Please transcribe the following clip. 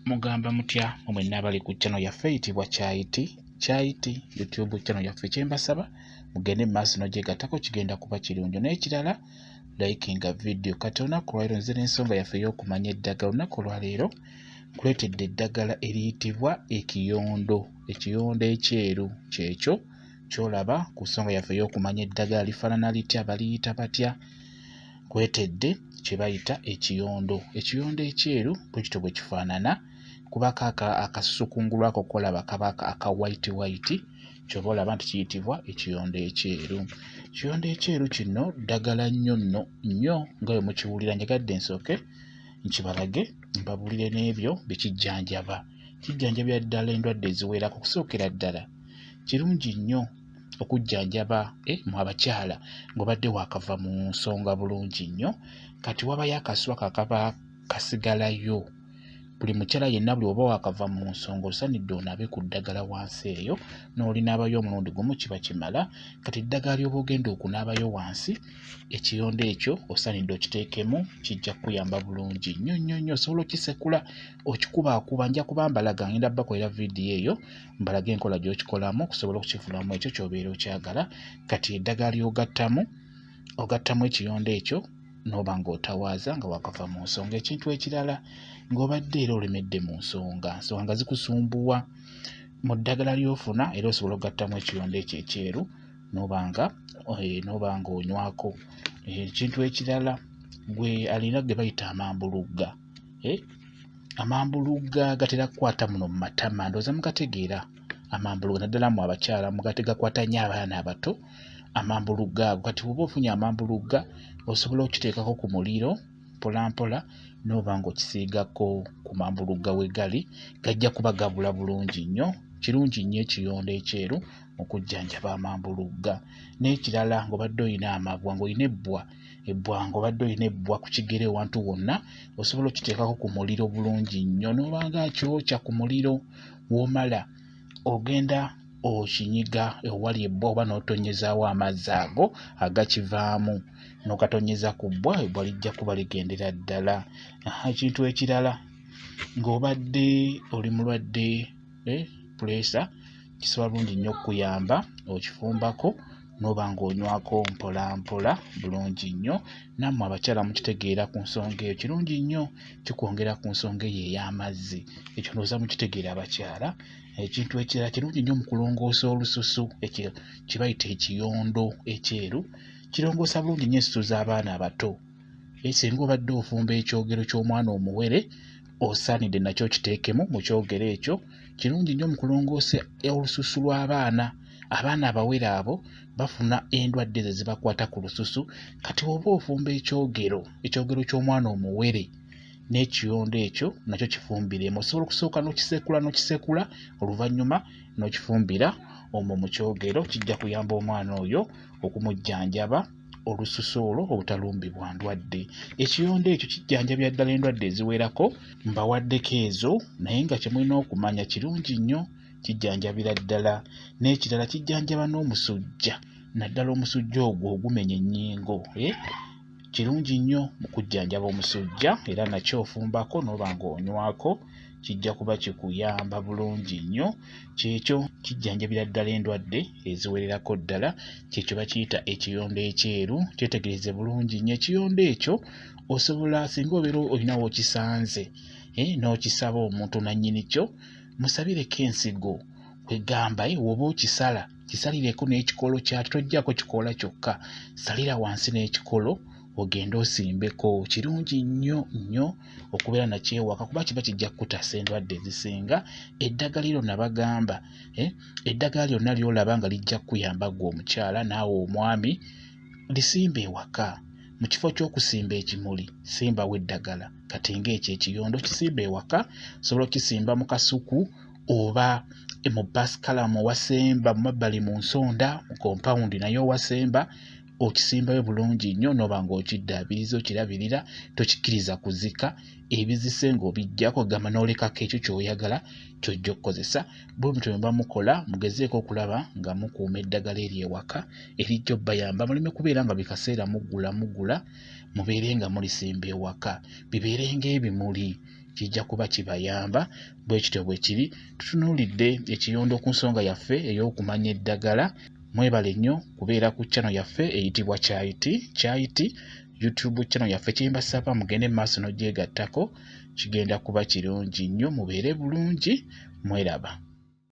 Mugamba mutya mwe mwenna abali ku channel yaffe eyitibwa Kyayiti Kyayiti YouTube channel yaffe, kyembasaba mugende mu maaso n'ogyegattako, kigenda kuba kirungi. N'ekirala, likinga video. Kati olunaku olwaleero nze n'ensonga yaffe ey'okumanya eddagala. Olunaku olwaleero nkuleetedde eddagala eriyitibwa ekiyondo, ekiyondo ekyeru kyekyo ky'olaba ku nsonga yaffe ey'okumanya eddagala lifaanana litya, baliyita batya. Nkuleetedde kye bayita ekiyondo. Ekiyondo ekyeru bwe kityo bwe kifaanana, kubako akasusu kungulu ako k'olaba kaba aka white white, ky'oba olaba nti kiyitibwa ekiyondo ekyeru. Ekiyondo ekyeru kino ddagala nnyo nno nnyo nga bwe mukiwulira. Njagadde nsooke nkibalage mbabuulire n'ebyo bye kijjanjaba. Kijjanjabira ddala endwadde eziwerako. Okusookera ddala kirungi nnyo okujjanjaba mu abakyala ng'obadde waakava mu nsonga bulungi nnyo. Kati wabayo akasu ako akaba kasigalayo. Buli mukyala yenna buli oba waakava mu nsonga osaanidde onaabe ku ddagala wansi eyo, n'olinaabayo omulundi gumu kiba kimala. Kati eddagala ly'oba ogenda okunaabayo wansi, ekiyondo ekyo osaanidde okiteekemu, kijja kukuyamba bulungi nnyo nnyo nnyo. Osobola okisekula, okikubaakuba, nja kuba mbalaga, ngenda bakolera vidiyo eyo mbalage enkola gy'okikolamu okusobola okukifunamu ekyo ky'obeera okyagala. Kati eddagala ly'ogattamu, ogattamu ekiyondo ekyo n'oba ng'otawaaza nga wakava mu nsonga. Ekintu ekirala, ng'obadde era olemedde mu nsonga, nsonga nga zikusumbuwa, mu ddagala ly'ofuna era osobola okugattamu ekiyondo ekyo ekyeru n'oba ng'onywako. Ekintu ekirala, gwe alina ge bayita amambulugga, amambulugga gatera kukwata muno mu matama, ndowooza mugategeera amambulugga, naddala mmwe abakyala gakwata nnyo abaana abato amambulugga ago. Kati bw'oba ofunye amambulugga osobola okukiteekako ku muliro mpola mpola n'oba ng'okisiigako ku mambulugga we gali, gajja kuba gabula bulungi nnyo. Kirungi nnyo ekiyondo ekyeru mu kujjanjaba amambulugga. N'ekirala, ng'obadde oyina amabwa, ng'olina ebbwa, ebbwa ng'obadde olina ebbwa ku kigere ewantu wonna, osobola okiteekako ku muliro bulungi nnyo n'oba nga akyokya ku muliro, w'omala ogenda okinyiga ewali ebbwa oba n'otonnyezaawo amazzi ago agakivaamu n'ogatonnyeza ku bbwa, ebbwa lijja kuba ligendera ddala. Ekintu ekirala, ng'obadde oli mulwadde puleesa, kisobola bulungi nnyo okukuyamba okifumbako n'oba ng'onywako mpola mpola bulungi nnyo. Nammwe abakyala mukitegeera ku nsonga eyo, kirungi nnyo kikwongera ku nsonga eyo ey'amazzi, ekyo ndowooza mukitegeera abakyala. Ekintu ekirala, kirungi nnyo mu kulongoosa olususu, ekyo kye bayita ekiyondo ekyeru kirongoosa bulungi nnyo ensusu z'abaana abato. Singa obadde ofumba ekyogero ky'omwana omuwere, osaanidde nakyo okiteekemu mu kyogero ekyo. Kirungi nnyo mu kulongoosa olususu lw'abaana. Abaana abawere abo bafuna endwadde ezo ezibakwata ku lususu. Kati bw'oba ofumba ekyogero, ekyogero ky'omwana omuwere n'ekiyondo ekyo nakyo kifumbiremu. Osobola okusooka n'okisekula n'okisekula, oluvannyuma n'okifumbira omwo mu kyogero, kijja kuyamba omwana oyo okumujjanjaba olususu olwo obutalumbibwa ndwadde. Ekiyondo ekyo kijjanjabira ddala endwadde eziwerako, mbawaddeko ezo, naye nga kye mulina okumanya kirungi nnyo kijjanjabira ddala. N'ekirala, kijjanjaba n'omusujja, naddala omusujja ogwo ogumenya ennyingo. Kirungi nnyo mu kujjanjaba omusujja, era nakyo ofumbako n'oba ng'onywako, kijja kuba kikuyamba bulungi nnyo. Kyekyo kijjanjabira ddala endwadde eziwererako ddala, kyekyo bakiyita ekiyondo ekyeru. Kyetegereze bulungi nnyo ekiyondo ekyo, osobola singa obeera olina w'okisanze n'okisaba omuntu nannyini kyo, musabireko ensigo. Kwegamba bw'oba okisala, kisalireko n'ekikolo kyakyo, toggyaako kikoola kyokka, salira wansi n'ekikolo ogende osimbeko. Kirungi nnyo nnyo okubeera nakyo ewaka kuba kiba kijja kukutaasa endwadde ezisinga. Eddagala eryo nabagamba, eddagala lyonna ly'olaba nga lijja kukuyamba ggwe omukyala naawe omwami, lisimbe ewaka. Mu kifo ky'okusimba ekimuli, simbawo eddagala. Kati ng'ekyo ekiyondo kisimbe ewaka, osobola okukisimba mu kasuku oba mu pasikalamu owasemba mu mabbali mu nsonda mu kompawundi naye owasemba, okisimbayo bulungi nnyo n'oba ng'okiddaabiriza, okirabirira, tokikkiriza kuzika, ebizise ng'obiggyako, gamba n'olekako ekyo ky'oyagala ky'ojja okukozesa. Bwe mutyo bwe muba mukola, mugezeeko okulaba nga mukuuma eddagala eryo ewaka erijja obbayamba, muleme kubeera nga buli kaseera mugula mugula, mubeere nga mulisimba ewaka, bibeere ng'ebimuli. Kijja kuba kibayamba. Bwe kityo bwe kiri. Tutunuulidde ekiyondo ku nsonga yaffe ey'okumanya eddagala. Mwebale nnyo kubeera ku channel yaffe eyitibwa Kyayiti Kyayiti YouTube channel yaffe. Kyembasaba mugende mu maaso n'ogyegattako, kigenda kuba kirungi nnyo. Mubeere bulungi, mweraba.